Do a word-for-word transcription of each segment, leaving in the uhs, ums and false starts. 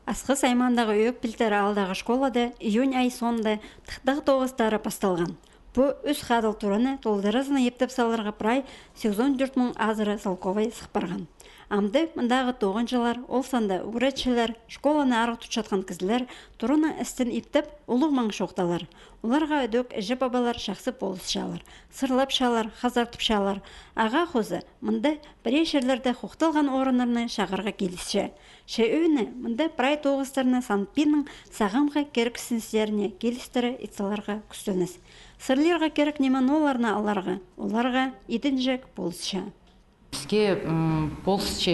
Асхыс аймаандағы Ӧӧк Пилтер аалдағы школада июнь ай соонда тыхтағ тоғыстары пасталған. Пу ӱс хадыл тураны толдыразына иптеп саларға прай сигізон тӧрт муң азыра салковай сых парған. Амды мындағы тоғынҷылар, ол санда ӱгретчілер, школаны арығ тутчатхан кізілер тураны істін иптеп улуғ маң чоохтаалар. Оларға ідӧк іҷе-пабалар чахсы полысчалар, сырлапчалар, хазартыпчалар. Ағаа хоза мында пірее чирлерде хохталған орыннарны чағарға килісче. Че ӧӧні мында прай тоғыстарны санпинның сағамғы кирексіністеріне килістіре ит саларға кӱстеніс. Сырлирға кирек ниме-ноо оларны аларға, оларға идінҷек полысча. Піске, м, полысча,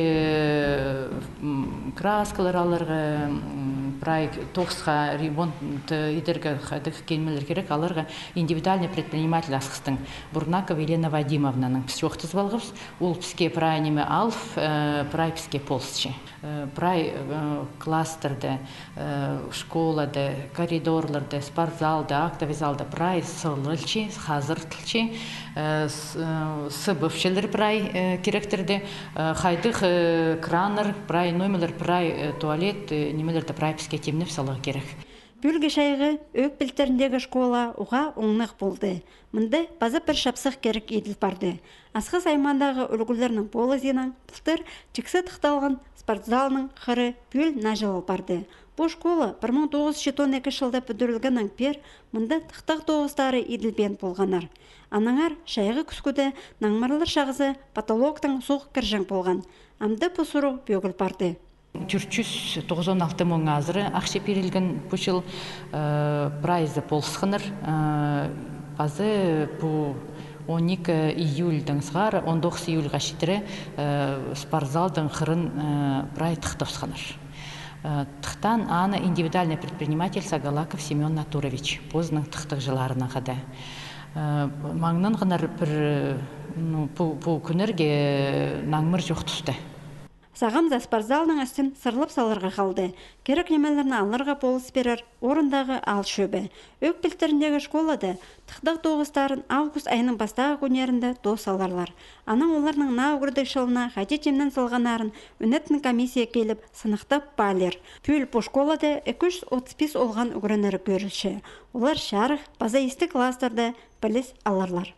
м, краскалар аларға, м, прай тоғысха ремонт идерге хайдағ килімнер кирек, аларға индивидуальный предприниматель Асхыстың Бурнакова Елена Вадимовнанаң піс чоохтазып алғабыс. Ол піске прай ниме алып, э, прай піске полысча. Э, прай, э, класстарда, э, школада, коридорларда, спортзалда, актовый залда прай сылылча, хазыртылча, э, с-, э, сыбыпчалар прай, э, киректерде, э, хайдағ, э, краннар, прай ноо нимелер, прай, э, туалет, э, нимелерді прай піске тимнеп саларға кирек. Пӱӱлгі чайғы Ӧӧк Пилтеріндегі школа уғаа оңнығ полды. Мында паза пір чапсых кирек иділ парды. Асхыс аймаандағы ӱлгӱлернің полызиинаң пылтыр тиксі тыхталған спортзалның хыры пӱӱл наҷылал парды. Пу школа пір муң тоғыс чӱс читон ікі чылда пӱдірілгеннең пеер мында тыхтағ тоғыстары иділбеен полғаннар. Аннаңар чайғы кӱскӱде наңмырлар чағызы потолоктаң суғ кірҷең полған. Амды пу сурығ пӧгіл парды. Тӧрт чӱс тоғызон алты муң азыра ахча пирілген пу чыл, э, прайзы полысханнар, э, пазы пу он ікі июльдең сығара он тоғыс июльға читіре, э, спортзалдың хырын, э, прай тыхтабысханнар. Э, тыхтаан аны индивидуальный предприниматель Сагалаков Семён Натурович, позының тыхтағҷыларынаң хада. Э, маңнанғаннар пір, ну, пу, пу кӱннерге наңмыр чох туста. Сағам за спортзалның істін сырлап саларға халды. Кирек нимелерні аларға полыс пирер орындағы аал чӧбі. Ӧӧк Пилтеріндегі школада тыхтағ тоғыстарын август айының пастағы кӱннерінде тоос саларлар. Анаң оларның наа ӱгредіг чылына хайди тимнен салғаннарын ӱнетін комиссия киліп сыныхтап паалир. Пӱӱл пу школада ікі чӱс отыс пис олған ӱгренері кӧрілче. Олар чарых паза истіг класстарда піліс аларлар.